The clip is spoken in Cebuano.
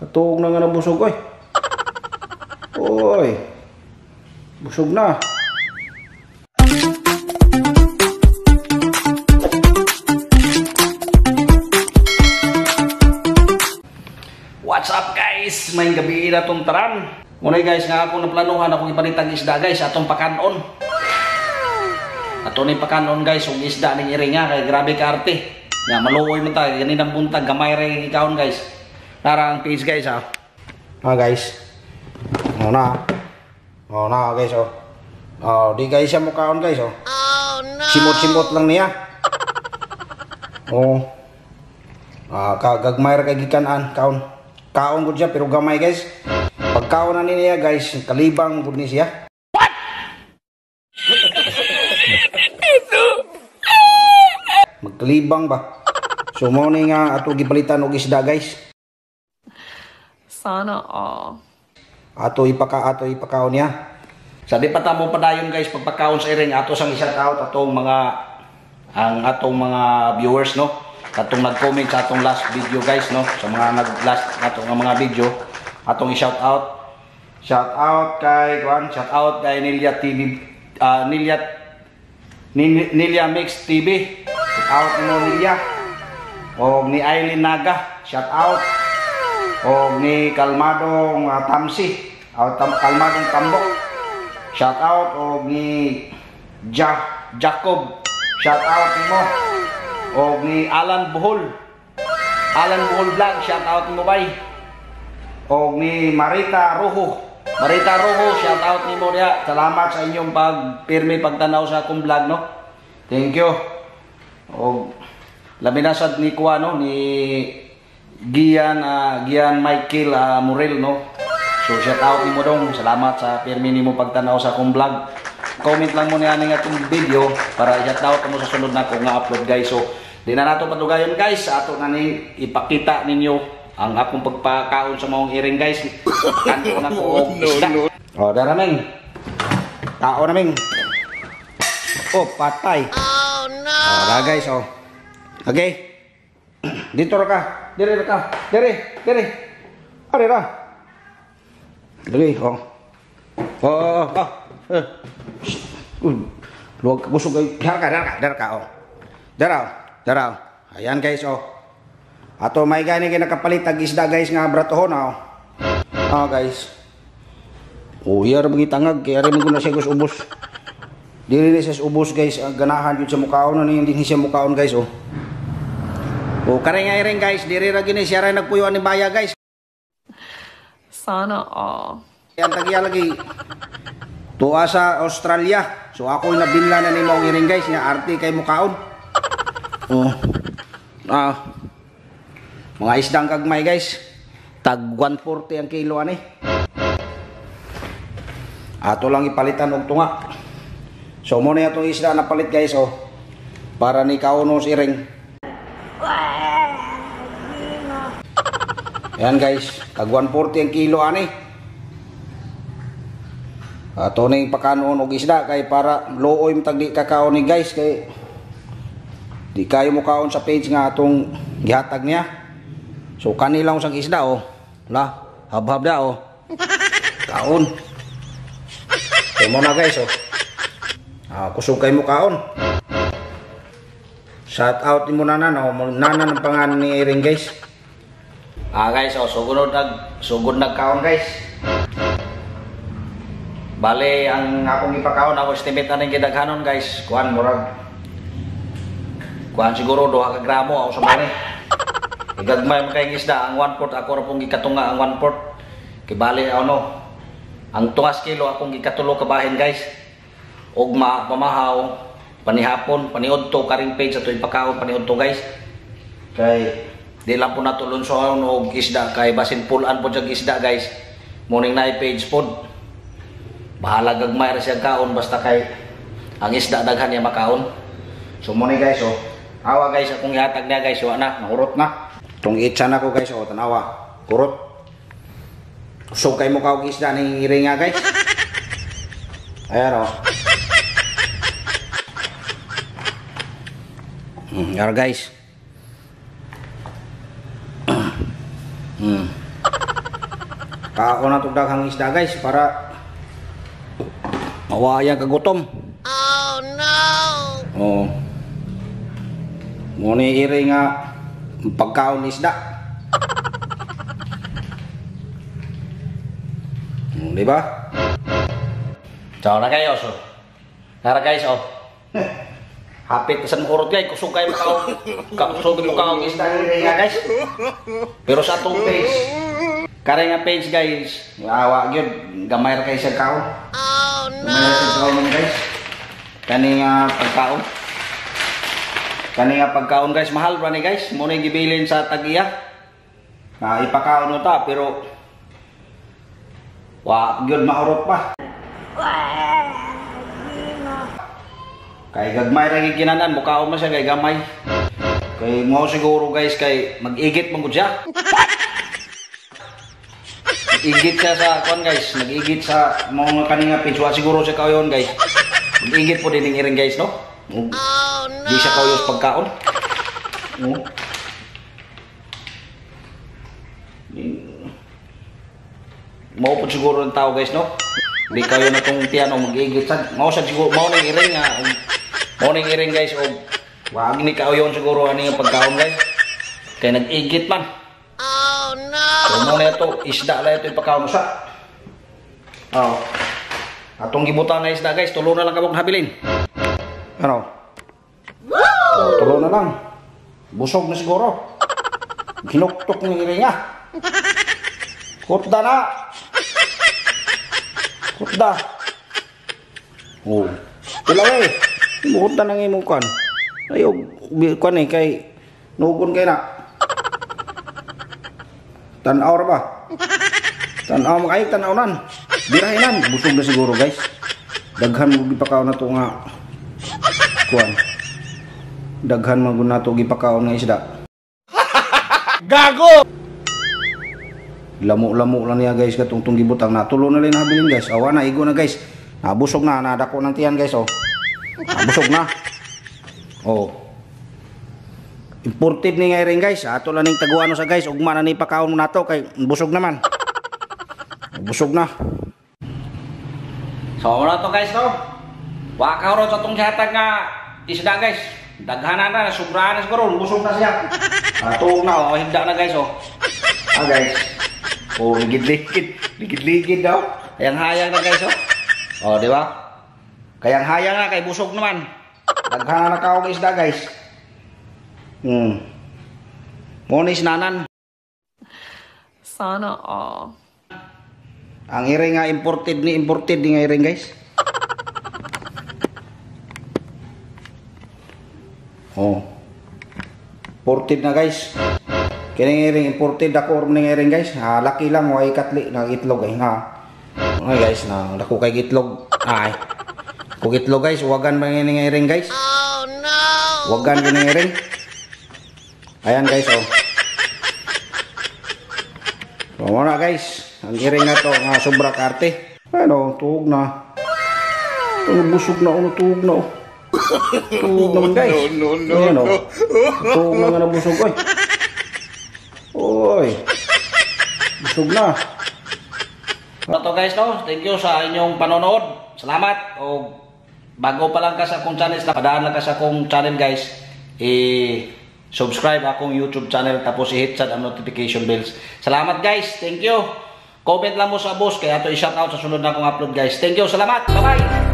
Katuog na nga nabusog, oy. Oy. Busog na. What's up guys? May gabi na itong taran. Ngunay guys, nga akong naplanuhan akong ipalitag isda guys, atong pakanon. Ato ni pakanon guys, yung isda ning iringa kay grabe ka arte. Ya maluoy man ta, ganinang buntag gamay ra gikaon guys. Nara ang page guys ha. Ah guys. Oh na. Oh na guys oh. Oh, di guys siya mukaon guys oh. Oh no. Simot-simot lang niya. Oh. Ah, kagagmay ra kay gikanan, kaon. Kaon gud siya pero gamay guys. Pagkaon na niya guys, kalibang gud ni siya. What? Magkalibang ba? So mo ni nga ato gipalitan og isda guys. Sana all. Ato ipakaon niya. Sa di pa tamo padayon guys pagpakaon sa iring ato sang i-shout out atong mga ang atong mga viewers no. Atong nag-comment sa atong last video guys no, sa mga nag-last atong mga video atong i-shout out. Shout out kay Juan, shout out kay Nilia TV, Nilia Mix TV. Shout out mo Nilia. Og ni Aileen Naga, shout out. Og ni Kalmadong Tamsi, Kalmadong Tambok. Shout out og ni Jacob, shout out mo. Og ni Alan Bohol. Alan Bohol Vlog, shout out mo bay. Og ni Marita Rojo. Marita Rojo, shout out nimo diha. Salamat sa inyong pagpirmi pagtanaw sa akong vlog no. Thank you. Og labi na sad ni kuha no ni Gian Gian Michael Murel no. So shout out nimo dong. Salamat sa pirmi nimo pagtanaw sa akong vlog. Comment lang mo niya ning atong video para i-shout out mo sa sunod na ko nga upload guys. So di na nato padugayon guys, ato na ni ipakita ninyo ang akong pagpakaon sa maong iring guys. Kanto na ko og isda. Oh, dara ming. Tao na ming. Oh, patay. Oh no. Oh, dara guys oh. Okay. Dito ra ka. Dire ra ka. Dire, dire. Are ra. Dili oh. Oh, oh, oh. Luwag busog ay. Dara ka, dara ka, dara ka oh. Dara, dara. Ayan guys oh. Ato may gani kay nakapalit ag isda guys nga bratohon oh. Ah guys. Oh, iya ra gitangag kay ari man gud na siya guys ubos. Dili ni siya ubos guys, ang ganahan jud sa mukaon na ni siya mukaon guys oh. Oh, kare nga iring guys, diri ra gini siya ra nagpuyo ani baya guys. Sana all. Ang tagiya lagi tuwa sa Australia. So ako nabinla na ni maong iring guys nga arte kay mukaon. Oh. Ah. Mga isdang kagmay guys. Tag 140 ang kilo ani. Ato lang ipalitan og tunga. So mo na atong isda na palit guys oh. Para ni kaonos iring. Ayan guys, tag 140 ang kilo ani. Ato ning pakanon og isda kay para luoy tag di kakaon ni guys kay di kayo mukaon sa page nga atong gihatag niya. So kanilang sang isda oh. La, habhab da oh. Kaon. So mo na guys oh. Ah, kusog kay mo kaon. Shout out nimo nana no, nana ng pangalan ni Iring guys. Ah guys, oh sugod nagkaon guys. Bale ang akong ipakaon ako estimate aning gidaghanon guys. Kuan murag kuan siguro 2 ka gramo ako sa mani. Igagmay man kay isda ang 1/4 ako ra pong gikatunga ang 1/4. Kay bale ano ang tungas kilo akong gikatulo ka bahin guys. Ugma pamahaw panihapon paniudto karing page ato ipakaon paniudto guys. Kay di lang po nato lunsoon og isda kay basin pulan po jag isda guys. Morning na page pod. Bahala gagmay ra siya kaon basta kay ang isda daghan niya makaon. So mo ni guys oh. Awa guys akong ihatag niya guys, wa na, nahurot na. Tong itsa na ko guys oh, tanawa. Kurot. Kusog kay mo kaog isda ning iringa guys. Ayan oh. Yara guys. Kaon na tog daghang isda, guys, para mawaya kagutom. Oh no! Oh. Mo ni iri nga pagkaon isda. Di ba? So na kayo so. Nara guys oh. Hapit sa mukurot guys, kusog kayo makaon. Kusog mo kaon isda iri nga guys. Pero sa atong page, kare nga page guys, awa gyud gamay ra kay siya kaon. Oh no! Gamay ra siya kaon guys. Kani nga pagkaon. Kani nga pagkaon guys, mahal ra ni guys. Mo ni gibilin sa tag-iya. Na ipakaon mo ta pero wa gyud mahurot pa. Kay gagmay ra gyud ginanan, mukaon man siya kay gamay. Kay mo siguro guys kay mag-igit man gud siya. Igit siya sa kuan guys, nag-igit sa mga kani nga page, wa siguro siya kauyon guys. Mag-igit po din ning iring guys no. Oh no. Di siya kauyon sa pagkaon. No. Mao po siguro ang tao guys no. Di kayo na tong tiyan o mag-igit sad. Mao sad siguro mao ning iring nga. Mao ning iring guys og wag ni kauyon siguro ani nga pagkaon guys. Kay nag-igit man. Oh no. So mo na ito, isda lang ito ipakaon sa. Oh. Atong gibutang nga isda guys, tulo na lang kabuk habilin. Ano? Oh, tulo na lang. Busog na siguro. Ginuktok ni iring ah. Kutda na. Kutda. Oh. Pila eh. Kutda na nga imong kuan. Ayo, kuan eh kay nugon kay na. Tan-aw ra ba? Tan-aw mo kay tan-aw nan. Birahinan, busog na siguro guys. Daghan mo gipakaon na to nga kuan. Daghan man gud nato gipakaon nga isda. Gago! Lamo-lamo lang niya guys katong tong gibutang natulo na lang habilin guys. Awa na igo na guys. Nabusog na, nadako ng tiyan guys oh. Nabusog na. Oh. Imported ni nga rin guys. Ato lang ning taguan sa guys. Ugma na ni pakaon mo nato kay busog naman. Busog na. So wala to guys no. Wa ka ro sa tong gihatag nga isda guys. Daghanan na, sobrahan na siguro, busog na siya. Tuog na oh, higda na guys oh. Ah guys. Oh, ligid-ligid, ligid-ligid daw. Hayang-hayang na guys oh. Oh, di ba? Kayang hayang na kay busog naman. Daghanan na kaog isda guys. Mo ni sinanan. Sana all. Ang iring nga imported ni nga iring guys. Oh. Imported na guys. Kini iring imported ako ning iring guys. Ha, laki lang way katli na itlog ay na. Okay guys, na dako kay itlog. Ay. Kung itlog guys, wagan ba ning iring guys? Oh no. Wagan gini iring. Ayan guys oh. So muna guys, ang iring na to nga sobra karte. Ano, tuog na. Tuog busog na ono, tuog na oh. Tuog naman guys. No, no, no, Ayan, oh. no. Tuog na nga nabusog oy. Oy. Busog na. Ito guys no, thank you sa inyong panonood. Salamat. O bago pa lang ka sa akong channel, padaan lang ka sa akong channel guys. I-subscribe akong YouTube channel tapos i-hit sad ang notification bells. Salamat guys. Thank you. Comment lang mo sa boss kaya ato i-shout out sa sunod na akong upload guys. Thank you. Salamat. Bye-bye.